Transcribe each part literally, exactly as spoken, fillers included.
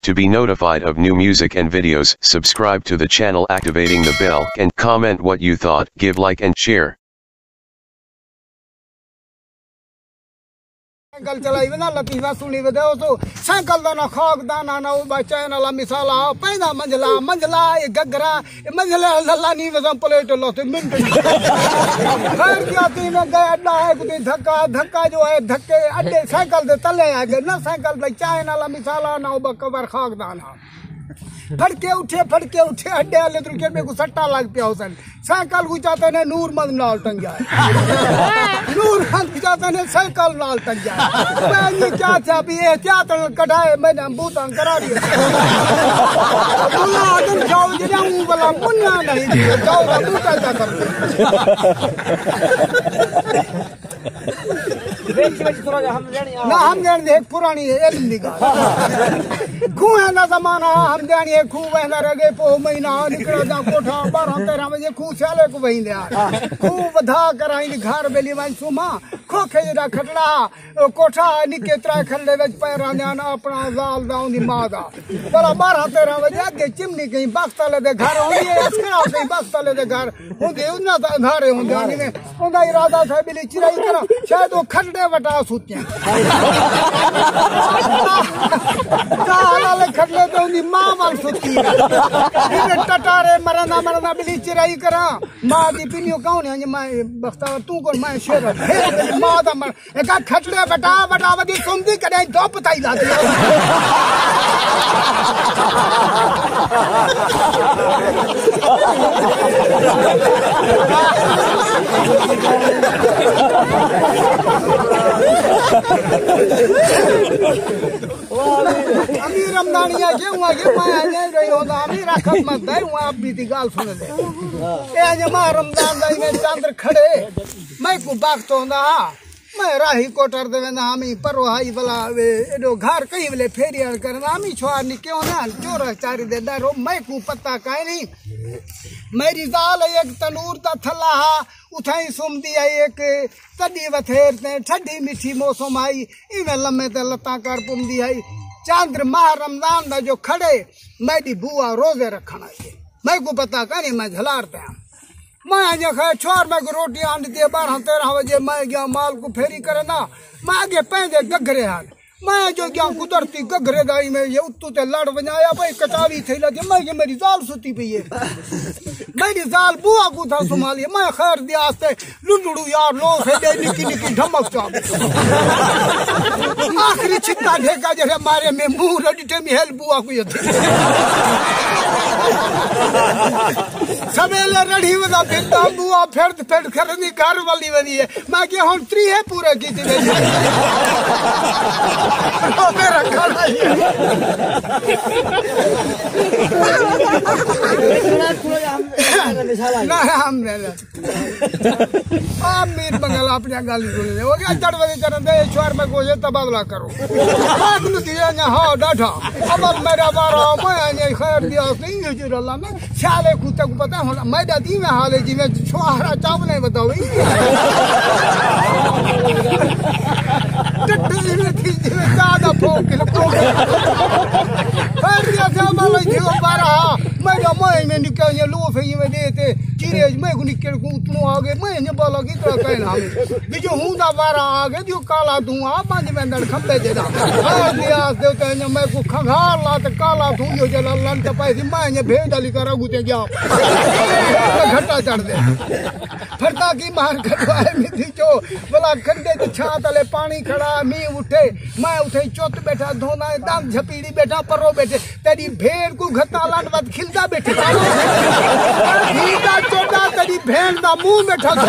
To be notified of new music and videos, subscribe to the channel activating the bell and comment what you thought, give like and share. سائیکل چلائی ویندا، لطیفہ سݨی ودے۔ او سو سائیکل دا نہ خاک دانہ، نہ او با چین والا مثال آ، پیندا منجھلا، منجھلا اے گھگھرا، اے منجھلے للا نی وزن پلیٹ لاتے منٹ۔ خیر کیا تین گئے اڈا ہے، کوئی دھکا، دھکا جو ہے، دھکے اڈے سائیکل دے تلے آ گئے، نہ سائیکل دا چین والا مثال آ، نہ او با کور خاک دانہ۔ پھڑکے اٹھے، پھڑکے اٹھے، ہڈے والے ترکے میکوں سٹا لگ پیا ہوسن۔ سائیکل کوں چاتے نے نور مند نال ٹنگیا ہے۔ نور مند کوں چاتے نے سائیکل نال ٹنگیا ہے۔ میں یہ کیا تھا بھی احتیاط نال کڈھائے، میں نے بوتاں کرا دیا۔ اللہ آدم جاؤ جڑا اوں والا منیا نہیں جی، جاؤ دا بوتا کیا کر۔ وچ وچ تھوڑا جہا ہم ݙیݨی آ۔ نہ ہم ݙیݨ دے، ہک پراݨی ہے، علم دی ڳالھ۔ کھوہیں دا زمانہ، ہم ݙیݨی ہے، کھوہ وہندا رہ ڳئے، پوہ مہینہ نکڑا دا کوٹھا، ٻارہاں تیرہاں وڄے کھوہ سیالے کوں وہیندے آ۔ کھوہ ودھا کر آئیں گھر ٻیلی ونڄ سوماں، کھوکھے جیڑھا کھٹڑا، او کوٹھا نکے ترائے کھلڑے وچ پئے رہندے ہن، اپݨا زال دا، اوندی ماء دا۔ بھلا ٻارہاں تیرہاں وڄے اڳے چمنی کہیں بخت والے دے گھر ہوندی ہے، اسکرا کہیں بخت والے دے گھر ہوندی ہے، انہاں دا اندھارے ہوندے ہن۔ اوندا ارادہ تھئے ٻلی چرائی کراں، شاید او کھٹڑے وٹا ستیاں۔ ڳالھ آلے کھٹڑے تے اوندی ماء ول ستی ہے۔ جیویں ٹٹارے مرندا مرندا ٻلی چرائی کراں، ماء دی پنیوں کون ہے؟ میں بختاور توں کون، میں شیر ہاں۔ ماء دا مر-، ہکا کھٹڑے وٹا وٹا ودی سمدی کݙاہیں دھپ تھئی لاتی۔ امیر رمضانی آ کے ہوں آ کے میں آنے رہی ہوندا، امیر آ خدمت دے ہوں، آپ بھی دی ڳالھ سݨ لے۔ اے اڄ ماہ رمضان دا ایویں چندر کھڑے، میکوں بخت ہوندا ہا، میں راہی کوٹر دے ویندا ہامی، پرو ہائی ولا وے، ایݙو گھر کہیں ویلے پھیری ہن کرنا، ہامی چھوار نکے ہوندے ہن، چورا چاری دے ݙر ہو، میکوں پتہ کائنی۔ میری ذال ہک تنور دا تھلا ہا، اتھائیں سمدی ہئی ہک تݙی وتھیر تے، ٹھڈی مٹھی موسم ہئی، ایویں لمے تے لتاں کر پمدی ہئی۔ چندر ماہ رمضان دا جو کھڑے، میݙی بوا روزے رکھݨ آئی ہے۔ میکوں پتہ کائنی میں جھلار تے ہاں۔ میں آکھیا خیر چھوار میکوں روٹی آن ݙتی ہے، ٻارہاں تیرہاں وڄے میں ڳیا مال کوں پھیری کرݨ دا۔ میں اڳے پیندے گھگھرے ہن۔ میں جو ڳیا قدرتی گھگھرے دا ایویں یہ اتوں تے لڑ ونڄایا، بھئی کٹاوی تھئی لڳے، میں کہ میݙی ذال ستی پئی ہے۔ میݙی ذال بوا کوں تھا سنبھالی، میں خیر دے آستے لنڈڑو یار لو سے ݙے نکی نکی دھمک چا ڳئے۔ آخری چھتا ڈھیکا جیڑھے مارے میں منہ نہ ݙٹھے، میہل بوا کوں اتھی۔ سویلے رڑھی ودا پھردا، بوا پھرد پھرد کرنی گھر والی ودی ہے۔ میں کہ ہݨ تریہہ پورے کیتے ویندے۔ روزے رکھݨ آئی ہے۔ نہ، ہم نے نہ۔ آپ میر بنگال اپݨی ڳالھ ہی سݨ لے۔ او ڳیا چڑھ ودے چڑھن دے، ایشور میں کوشے تبادلہ کرو۔ آپ نوں دیا نہ ہا ݙاڈھا۔ اب میرا بارہ میں آنے خیر دیا نہیں ہے جو اللہ میں۔ سیالے کوں تیکوں پتہ ہݨ میݙا دی میں حال ہے جیویں چھوہرا چاولیں ودا ہوئی۔ ٹٹو جیویں تھی جیویں چاہ دا پھوک کے لکو۔ پھر بھی اسے عمل ہی تھی وہ بارہ، میݙا مائی میں نکا یہ لو پھر یہ دے تے، چیرے میں کو نکل کو اتنو آ گئے، میں نے بالا کی طرح کہنا ہمیں۔ بھی جو ہوں دا بارہ آ گئے، جو کالا دھواں پنج میں اندر کھمبے دے دا۔ ہر دیا دے تے میں کو کھنگھار لا تے کالا دھواں جو جلا لن تے پائے سی، میں نے بھیج علی کرا گتے گیا۔ گھٹا چڑھ دے۔ پھردا کی مار کٹوائے میݙی جو، بھلا کنڈے تے چھاں تلے پاݨی کھڑا، مینہ اٹھے، میں اتھے چت ٻیٹھا، دھوندا ہے دند جھپیڑی ٻیٹھا، پرو ٻیٹھے، تیݙی بھیݨ کوں گھتا لݨ وت کھلدا ٻیٹھے۔ دھی دا چوݙا تیݙی بھیݨ دا منہ ٻیٹھا دھو۔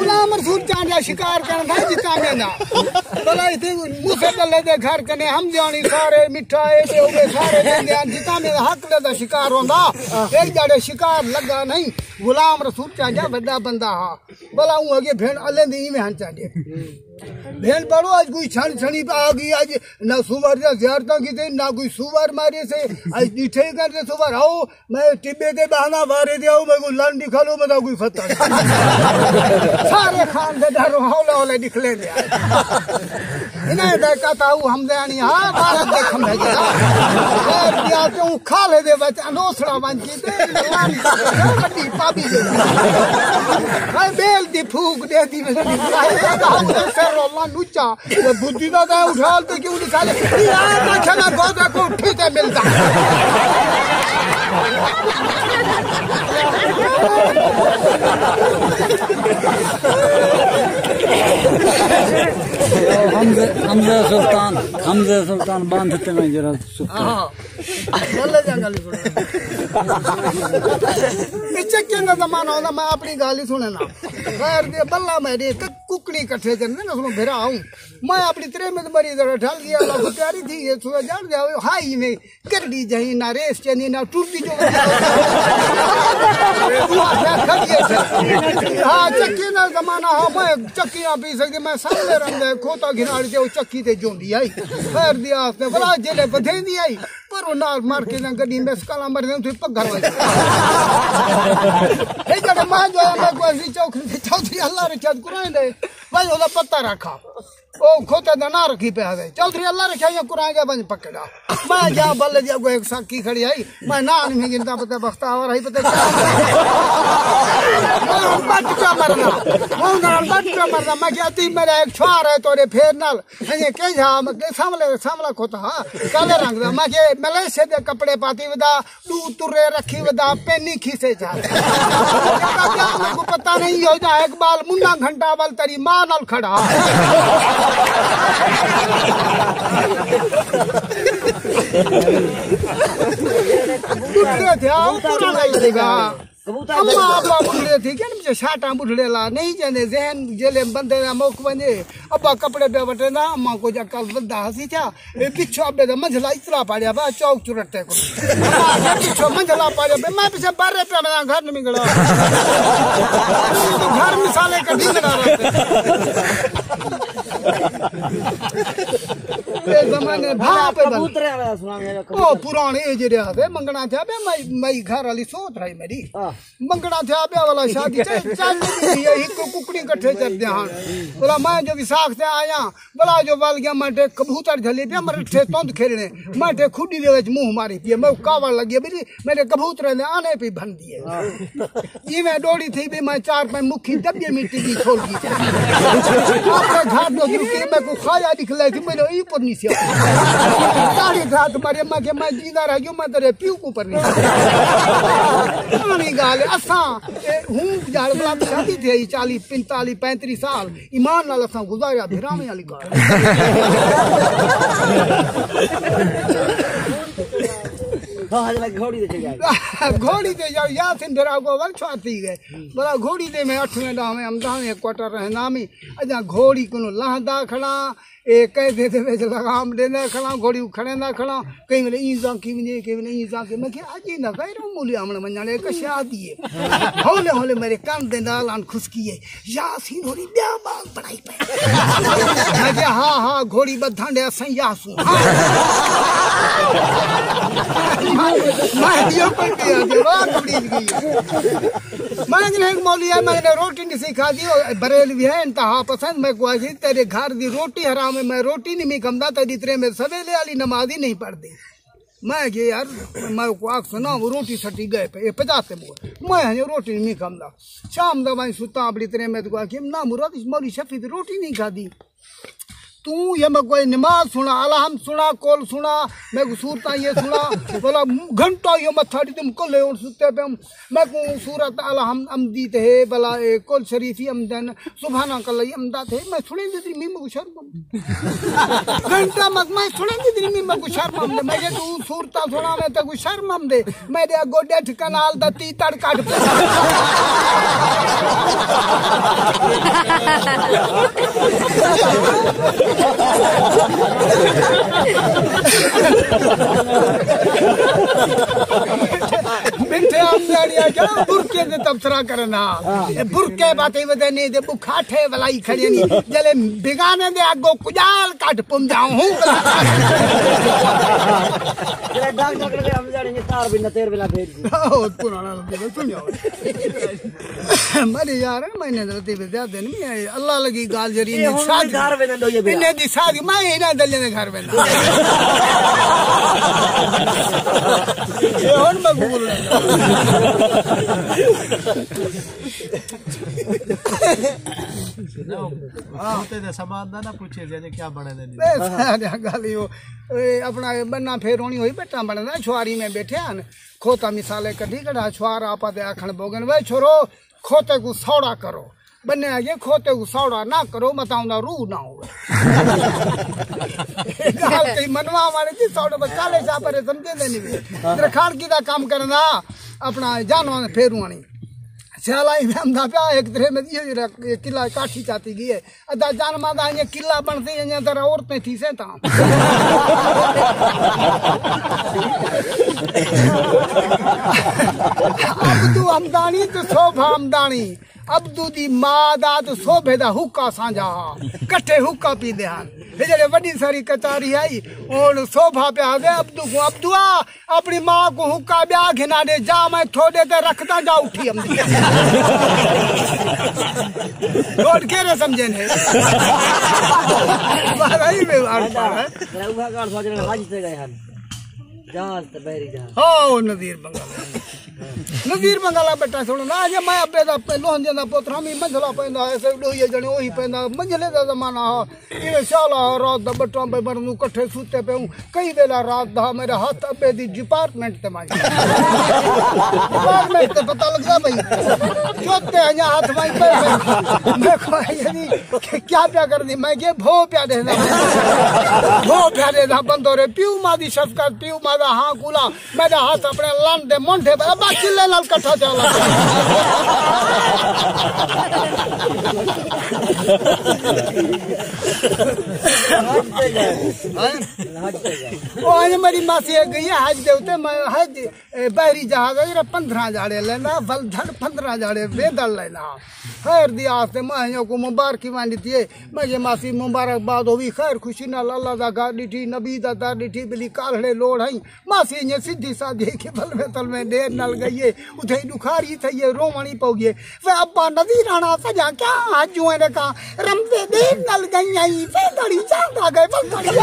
غلام رسول چاݨ دا شکار کرݨ دا جتاں میں نہ۔ بھلا اتھے موسیٰ ڈلے دے گھر کنے ہمدیانی سارے مٹھا اے تے اوے سارے ݙیندے ہن، جتاں میرا حق دا شکار ہوندا، ایک جاڑے شکار لڳا نہیں۔ غلام رسول چاہنجا وݙا بندہ ہا، بھلا اوں اڳے بھیݨ الیں دی ایویں ہن چاہنجے۔ بھین پڑھو، اج کوئی چھن چھنی پہ آ گئی، اج نہ سوار دیاں زیارتاں کیتے، نہ کوئی سوار مارے سے، اج ڈٹھے ہی کر دے سوار آؤ، میں ٹبے تے بہنا وارے دے آؤ، میں کوئی لن دکھا لو، میں کوئی فتح نہیں۔ سارے خان دے ڈھرو ہولا ہولا دکھلے دے آئے۔ انہیں دے کتا ہو ہم دے آنی، ہاں، بارت دے کھمبے دے۔ خیر دیا تے اوں کھالے دے وچ انوسڑا ونج کی تے لن وڈی پابی دے۔ ہائے بیل دی پھوک دے دی میں، سر اللہ نوچا۔ وہ بدھی دا تے اٹھال تے کیوں نہیں سالے؟ یار، میں کھنا گودا کو اٹھی تے ملدا۔ حمزہ، حمزہ سلطان، حمزہ سلطان باندھ تے میں جرا ستا۔ ہاں۔ بلے جا گل سن۔ اے چکے دا زمانہ ہوندا، میں اپنی گل ہی سننا۔ غیر دے بلا میرے تے ککڑی کٹھے کرنے نہ سنو بھرا ہوں۔ میں اپنی تریمت مری ذرا ڈھل گیا، اللہ کو پیاری تھی، یہ سورج جان دیا، ہائی میں کرڑی جہی نہ ریس چینی نہ ٹردی جو۔ ہاں، چکی دا زمانہ ہا، میں چکیاں پی سکدی، میں سامنے رنگ ہے، کھوتا گھناڑ تے او چکی تے جوندی آئی۔ خیر دی آس تے بلا جلے بدھیندی آئی، پر او نال مار کے نہ گڈی مس کالا مر دے، تے پگھر وے۔ اے جڑے ماں جو ہے، میں کوئی سی چوک تے چوتھی اللہ رکھیا قرآن دے، بھائی اودا پتہ رکھا۔ او کھوتے دا نہ رکھی پیا دے۔ چوتھی اللہ رکھیا یا قرآن کے بن پکڑا۔ میں جا بل دیا کوئی ایک ساکی کھڑی آئی۔ میں نہ نہیں گنتا پتہ بختاور ہے، پتہ کیا۔ میں بچ پیا مرنا۔ میں نال بچ پیا مرنا۔ میں کیا تی میرا ایک چھوار ہے توڑے پھیر نال۔ ہنجے کہیں جا، میں کہ ساملے، ساملا کھوتا ہا، کالے رنگ دا۔ میں کہ ملیشیا دے کپڑے پاتی ودا، ݙو ترے رکھی ودا، پینی کھیسے جا۔ کیا میکوں پتہ نہیں ہو جا، اقبال منا گھنٹہ ول تیری ماں نال کھڑا۔ ٻڈھڑے تھیا، او پراݨا ہی سیگا۔ اماں ابا ٻڈھڑے تھی ڳئن، پچھے شاٹاں ٻڈھڑے لا نہیں جیندے، ذہن جیلے بندے دا مک ونڄے، ابا کپڑے پیا وٹیندا، اماں کجھ عقل ودھا ہسی تھیا، اے پچھوں ابے دا منجھلا اتلا پاڑیا پیا، چوک چرٹے کوں۔ ابا پچھوں منجھلا پاڑیا پیا، میں پچھے بارے پیا، میں گھر نہیں گڑا۔ گھر مثالے کڈھی گڑا رہتے۔ اے زمانے بھا پہ بن۔ کبوترے والا سنا میرا او کبوتر۔ پرانے جڑے آتے، منگنا تھیا پیا، میں، میں گھر والی سوت رہی میری۔ ہاں۔ منگنا تھیا پیا والا شادی چل، چل نہیں ہے، ہک ککڑی کٹھے چردے ہن۔ بلا میں جو وساخ تے آیا، بلا جو ول گیا، میں تے کبوتر جھلی پیا، میں ٹھے توند کھیلنے۔ میں تے کھڈی دے وچ منہ ماری پیا، میں کاوڑ لگی، میرے، میرے کبوتر نے آنے پی بھن دیے۔ جی میں ڈوڑی تھی بھی میں چار پنج مکھی دبیے مٹی دی چھوڑ دی۔ اپنے گھر دو رکی میں کو کھایا دکھ لے تھی، میرے ای پر نہیں سی۔ ساری رات مارے، میں کہ میں جیندا رہ گیو، میں تیرے پیو کو پر نہیں سی۔ پرانی گال ہے، اساں، اے، ہوں جاڑ بلا شادی تھی، چالیس، پینتالیس، پینتیس سال، ایمان نال اساں گزاریا، بھراویں والی گال۔ ہاں، ہاں، گھوڑی تے چڑھ آئے۔ گھوڑی تے یار، یاسین بھرا کو ول چھواتی گئے۔ بلا گھوڑی تے میں اٹھویں، ݙاہویں، ہم ݙاہویں کوارٹر رہنا میں۔ اجاں گھوڑی کنوں لہندا کھڑا، اے قیدے دے وچ لگام ݙیندا کھڑا، گھوڑی کوں کھڑیندا کھڑا، کئی ویلے ایں زانکی ونڄے، کئی ویلے ایں زانکی۔ میں کہیا، اڄ نہ غیر معمولی آمن ونڄݨ، اے کشادی ہے۔ ہولے ہولے میرے کن دے نال آن کھسکی ہے، یاسین ہوری ٻیا ٻال بݨائی پئے۔ میں کہیا، ہاں، ہاں، گھوڑی ٻدھݨ ݙے اساں یاسوں۔ ہاں۔ میں ݙیو پٹی آ ڳیا، واہ، کبڑی ڳئی۔ میں کہنے ہک مولوی ہے، میں نے روٹی نہیں سی کھادی، او بریلوی ہے، انتہا پسند، میں کو آکھی، تیرے گھر دی روٹی حرام ہے، میں روٹی نہیں می کھمدا، تیری تریمت سویلے والی نماز ہی نہیں پڑھدی۔ میں کہیا یار، میں کو آکھ سنا، وہ روٹی سٹی ڳئے پئے، اے پچاتے مو۔ میں ہنجے روٹی نہیں کھمدا۔ شام دا میں ستا اپݨی تریمت کو آکھی، نہ مراد، اس مولوی شفیع دی روٹی نہیں کھادی۔ توں یا میں کوئی نماز سنا، الحمد سنا، قل سنا، میں کو سورتاں یہ سنا، بلا گھنٹہ یہ متھا ݙی تم کلے ہن ستے پے ہم۔ میں کو سورت الحمد امدی تے ہے، بلا اے قل شریف ہی امدن، سبحانک اللہ ہی امدا تے، میں سنے دی میں کو شرم آمدی۔ گھنٹہ مت میں سنے دی میں کو شرم آمدی۔ میں کہ توں سورتاں سنا میں تے کو شرم آمدی۔ میݙے اڳوں ݙٹھ کنال دا تیتڑ کڈھ پیا۔ انتھے آمدانی آ کیا برقعے دے تبصرہ کرنا۔ اے برقعے باتے ودے نے دے بکھاٹھے ولائی کھڑے نی۔ جلے بیگانے دے اگوں کجال کٹ پم جاؤں ہوں۔ جلے ڈاکٹر کنے آمدانی تار بنا تیر بنا بھیج دی۔ او پرانا لگے سنیو۔ میرے یار، میں نے رتی پہ زیادہ نہیں آئے۔ اللہ لگی گال جری اے نے ہن ساتھ گھر ویندے ڈوئیے بیا۔ انہیں دی ساتھ میں انہیں دلے نے گھر ویندے۔ اے ہن میں گول۔ کھوتے دے سامان دا نہ پوچھے جے کیا بنے دے نہیں۔ بس، گل ہی وہ، اے، اپنا بننا پھر ہونی ہوئی، بٹا بنے دا، چھواری میں بیٹھے ہیں۔ کھوتا مثالے کڈھی کڈھا، چھوار آپا دے آکھن بوگن، وے چھوڑو، کھوتے کو سوڑا کرو۔ بنیا یہ کھوتے کو سوڑا نہ کرو، متا اوندا روح نہ ہوئے۔ گال کئی منوا مارے جی، سوڑے بس کالے شاہ پر سمجھے دے نہیں وے۔ درکھان کی دا کام کرنا، اپنا جانوان پھیروانی۔ سیالا ہی میں آندا پیا، ایک درے میں یہ قلعہ کاٹھی چاتی گئی ہے۔ ادا جان ماں دا یہ قلعہ بن سے، یہ ذرا عورتیں تھی سے تاں۔ عبدو ہمدانی تے سوبھا ہمدانی۔ عبدو دی ماں دا تے سوبھے دا حقہ سانجھا ہا۔ کٹھے حقہ پیندے ہن۔ اے جڑے وڈی ساری کچاری آئی، ہن سوبھا پیا آندے عبدو کو، "عبدو آ، اپنی ماں کو حقہ بیا گھنا دے، جا میں تھوڑے تے رکھدا جا اٹھی ہم۔" روڈ کے نہ سمجھے نے۔ بارہ ہی میں آڑ پار ہے۔ رہوگا کار سوچ رہے حج تے گئے ہن۔ جہاز تے بحری جہاز۔ او نذیر بنگال۔ نذیر بنگالا بیٹا سنو نا، جے میں ابے دا پہ-، لوہندے دا پتر ہم، منجھلا پیندا ہے، سے ڈوہیے جنے وہی پیندا، منجھلے دا زمانہ ہا۔ ایویں سیالا ہا، رات دا بٹاں پہ مرنوں کٹھے سوتے پے ہوں۔ کئی ویلا رات دا میرا ہتھ ابے دی ڈپارٹمنٹ تے مائی۔ ڈپارٹمنٹ تے پتہ لگدا بھئی۔ چوتے ہیں ہتھ مائی پے۔ میں کہا، یعنی، کہ کیا پیا کر دی؟ میں کہ بھو پیا دے دا۔ بھو پیا دے دا بندو رے۔ پیو ماں دی شفقت، پیو ماں دا ہاں کولا۔ میݙا ہتھ اپݨے لݨ دے مونڈھے تے ابا چلے نال کٹھا چا لڳا۔ او اڄ میݙی ماسی گئی ہے حج دے اتے، میں حج، اے، بحری جہاز ہے جیڑھا پندرہ جاڑے لیندا، ول دھڑ پندرہ جاڑے ویندڑ لیندا۔ خیر دی آس تے میں ایہاں کوں مبارکی ونڈ ݙتی ہے۔ میں کہ ماسی مبارکباد ہووی، خیر خوشی نال اللہ دا گھر ݙٹھی، نبی دا در ݙٹھی، ٻلی کالھڑے لوڑ ہئیں۔ ماسی ایئں سدھی سادھی کہ بلوے تلوے ڈیر نال گئی ہے، اتھے ہی ڈکھاری تھئی ہے، رووݨ ہی پو ڳئے۔ وے ابا نذیر آنا سڄا کیا حجوں ہے رکھا، رمدے دیر نال گئی آئی، وے لڑی چاہندا گئے، بل لڑی۔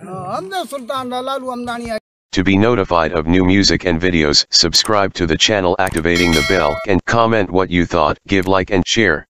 ہاں، ہم نے سلطان دا لالو ہمدانی ہے۔ To be notified of new music and videos, subscribe to the channel, activating the bell, and comment what you thought, give like and share.